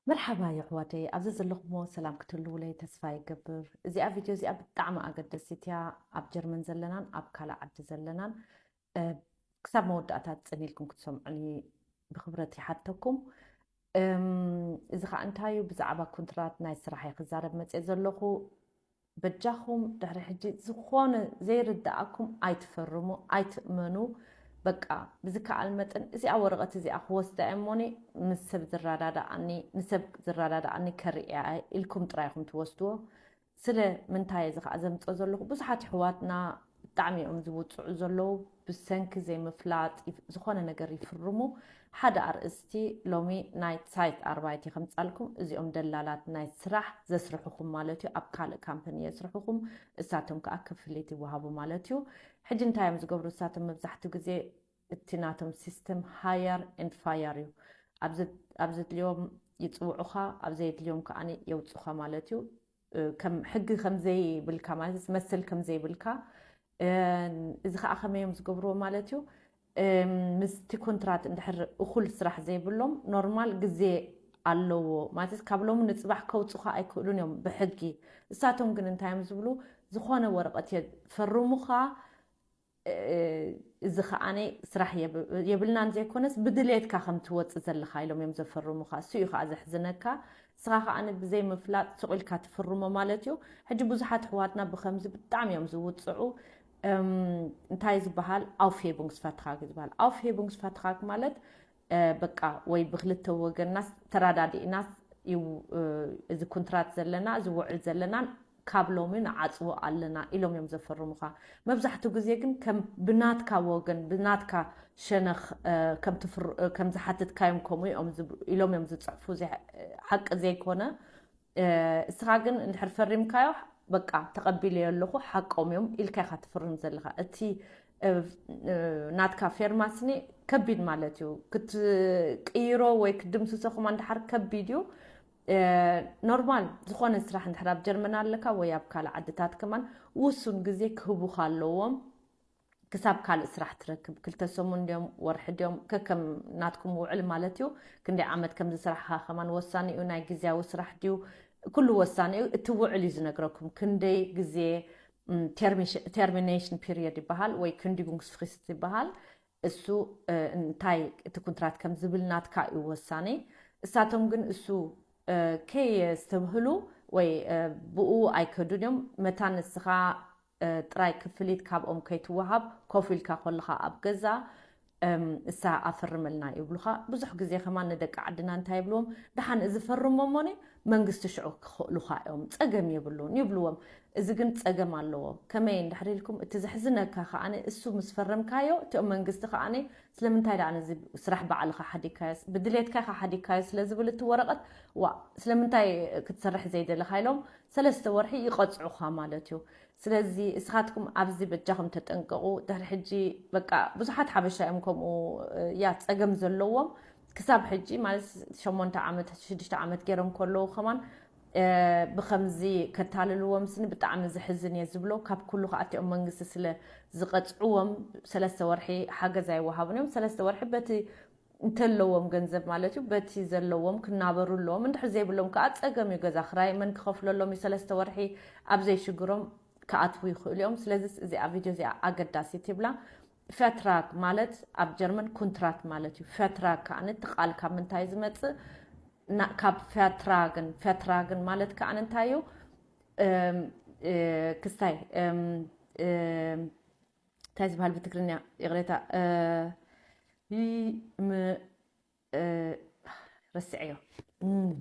መርሓባ የሕዋተይ፣ ኣብዚ ዘለኹሞ ሰላም ክትህልውለይ ተስፋ ይገብር። እዚኣ ቪድዮ እዚኣ ብጣዕሚ ኣገደሲት እያ። ኣብ ጀርመን ዘለናን ኣብ ካልእ ዓዲ ዘለናን፣ እ፣ ክሳብ መወዳእታ ጽን ኢልኩም ክትሰምዑኒ ብኽብረት ይሓተኩም። እም፣ እዚ ኸኣ እንታይ እዩ? ብዛዕባ ኮንትራት ናይ ስራሕ እየ ክዛረብ መጽየ ዘለኹ። በጃኹም ድሕሪ ሕጂ ዝኾነ ዘይርድኣኩም ኣይትፈርሙ፣ ኣይትእመኑ። በቃ ብዝከኣል መጠን እዚኣ ወረቐት እዚኣ ክወስዳ እየ እሞኒ ምስ ሰብ ዝረዳድኣኒ፣ ንሰብ ዝረዳድኣኒ ከርእያ እየ ኢልኩም ጥራይ ኢኹም ትወስድዎ። ስለ ምንታይ እዚ ኸዓ ዘምፅኦ ዘለኹ፣ ብዙሓት ኣሕዋትና ብጣዕሚ እዮም ዝውፅዑ ዘለዉ። ብሰንኪ ዘይምፍላጥ ይፍ-፣ ዝኾነ ነገር ይፍርሙ። ሓደ ኣርእስቲ ሎሚ ናይ ሳይት ኣርባይት ከምፃልኩም፣ እዚኦም ደላላት ናይ ስራሕ ዘስርሕኹም ማለት እዩ። ኣብ ካልእ ካምፓኒ የስርሕኹም፣ እሳቶም ከዓ ክፍሊት ይወሃቡ ማለት እዩ። ሕጂ እንታይ እዮም ዝገብሩ እሳቶም? መብዛሕትኡ ግዜ እቲ ናቶም ሲስተም ሃየር ኤንድ ፋየር እዩ። ኣብ ዘ-፣ ኣብ ዘድልዮም ይፅውዑኻ፣ ኣብ ዘየድልዮም ከዓ የውፁኻ ማለት እዩ። እ፣ ከም ሕጊ ከም ዘይብልካ ማለት መስል ከም ዘይብልካ፣ እ፣ እዚ ከዓ ከመይ እዮም ዝገብርዎ ማለት እዩ? እም፣ ምስቲ ኮንትራት እንድሕር እኹል ስራሕ ዘይብሎም ኖርማል ግዜ ኣለዎ ማለት ካብ ሎሚ ንፅባሕ ከውፁኻ ኣይክእሉን እዮም ብሕጊ። እሳቶም ግን እንታይ እዮም ዝብሉ? ዝኾነ ወረቐት የፈርሙኻ፣ እ፣ እዚ ከዓነ ስራሕ የብ-፣ የብልናን ዘይኮነስ ብድሌትካ ከም ትወፅእ ዘለኻ ኢሎም እዮም ዘፈርሙኻ። እሱ እዩ ከዓ ዘሕዝነካ። ንስኻ ከዓነ ብዘይ ምፍላጥ ስቕ ኢልካ ትፍርሞ ማለት እዩ። ሕጂ ብዙሓት ኣሕዋትና ብኸምዚ ብጣዕሚ እዮም ዝውፅዑ። እም፣ እንታይ ዝበሃል? ኣውፍሄቡንግስፈርትራግ ዝበሃል። ኣውፍሄቡንግስፈርትራግ ማለት፣ እ፣ በቃ ወይ ብክልተ ወገንናስ ተራዳዲእናስ ይው-፣ እ፣ እዚ ኮንትራት ዘለና፣ እዚ ውዕል ዘለናን ካብ ሎሚ ንዓጽዎ ኣለና ኢሎም እዮም ዘፈርሙኻ። መብዛሕትኡ ግዜ ግን ከም ብናትካ ወገን፣ ብናትካ ሸነኽ፣ እ፣ ከም ትፍር-፣ እ፣ ከም ዝሓትትካዮም ከምኡ እዮም ዝብ-፣ ኢሎም እዮም ዝጽሕፉ። እዚ ሓ-፣ ሓቂ ዘይኮነ፣ እ፣ እስኻ ግን እንድሕር ፈሪምካዮ፣ በቃ ተቐቢለዮ ኣለኹ፣ ሓቆም እዮም ኢልካ ኢኻ ትፍርም ዘለኻ። እቲ፣ እ፣ እ፣ ናትካ ፌርማ ስኒ ከቢድ ማለት እዩ። ክትቅይሮ ወይ ክትድምስሶ ከማን ደሓር ከቢድ እዩ። እ፣ ኖርማል ዝኾነ ስራሕ እንድሕር ኣብ ጀርመን ኣለካ ወይ ኣብ ካልእ ዓድታት ከማን ውሱን ግዜ ክህቡኻ ኣለዎም። ክሳብ ካልእ ስራሕ ትረክብ፣ ክልተ ሰሙን ድዮም፣ ወርሒ ድዮም፣ ከከም ናትኩም ውዕል ማለት እዩ። ክንደይ ዓመት ከም ዝሰራሕኻ ከማን ወሳኒ እዩ። ናይ ግዝያዊ ስራሕ ድዩ፣ ኩሉ ወሳኒ እዩ። እቲ ውዕል እዩ ዝነግረኩም። ክንደይ ግዜ፣ ም፣ ተርሚሽ-፣ ተርሚኔሽን ፒሪየድ ይበሃል ወይ ኩንዲጉንግስፍሪስት ይበሃል። እሱ፣ እ፣ እንታይ እቲ ኩንትራት ከም ዝብል ናትካ እዩ ወሳኒ። እሳቶም ግን እሱ፣ እ፣ ከየስተብህሉ ወይ፣ እ፣ ብኡ ኣይከዱን እዮም። መታን ንስኻ፣ እ፣ ጥራይ ክፍሊት ካብኦም ከይትወሃብ ኮፍ ኢልካ ከለኻ ኣብ ገዛ፣ እም፣ እሳ ኣፈርመልና ይብሉኻ። ብዙሕ ግዜ ከማን ንደቂ ዓድና እንታይ ይብልዎም? ደሓን እዚ ፈርሞ እሞኒ መንግስቲ ሽዑ ክኽእሉኻ እዮም፣ ጸገም የብሉን ይብልዎም። እዚ ግን ጸገም ኣለዎ። ከመይ እንድሕር ኢልኩም፣ እቲ ዘሕዝነካ ከዓኒ እሱ ምስ ፈረምካዮ፣ እቲኦም መንግስቲ ከዓኒ ስለምንታይ ደኣ ነዚ ስራሕ ባዕልኻ ሓዲግካዮስ፣ ብድሌትካ ኢኻ ሓዲግካዮ ስለ ዝብል እቲ ወረቐት፣ ዋ፣ ስለምንታይ ክትሰርሕ ዘይደለኻ ኢሎም ሰለስተ ወርሒ ይቐጽዑኻ ማለት እዩ። ስለዚ እስኻትኩም ኣብዚ በጃኹም ተጠንቀቑ። ድሕሪ ሕጂ በቃ ብዙሓት ሓበሻ እዮም ከምኡ፣ እ፣ ያ ጸገም ዘለዎም። ክሳብ ሕጂ ማለት ሸሞንተ ዓመት፣ ሽዱሽተ ዓመት ገይሮም ከለዉ ከማን፣ እ፣ ብኸምዚ ከታልልዎም ስኒ ብጣዕሚ ዘሕዝን እየ ዝብሎ። ካብ ኩሉ ከኣ እቲኦም መንግስቲ ስለ ዝቐጽዕዎም ሰለስተ ወርሒ ሓገዝ ኣይወሃቡን እዮም። ሰለስተ ወርሒ በቲ እንተለዎም ገንዘብ ማለት እዩ፣ በቲ ዘለዎም ክናበሩ ኣለዎም። እንድሕር ዘይብሎም ከኣ ጸገም እዩ። ገዛ ክራይ መን ክኸፍለሎም እዩ? ሰለስተ ወርሒ ኣብ ዘይሽግሮም ክኣትዉ ይኽእሉ እዮም። ስለዚ እዚኣ ቪድዮ እዚኣ ኣገዳሲት ይብላ። ፈትራግ ማለት ኣብ ጀርመን ኩንትራት ማለት እዩ። ፈትራግ ከኣ እቲ ቃል ካብ ምንታይ ዝመጽእ? ና-፣ ካብ ፈትራግን፣ ፈትራግን ማለት ከኣ እንታይ እዩ? እም፣ እ፣ ክስታይ፣ እም፣ እም፣ እንታይ ዝበሃል ብትግርኛ? ይቕሬታ፣ እ፣ ይ-፣ ም-፣ እ፣ ረስዐዮ። እም፣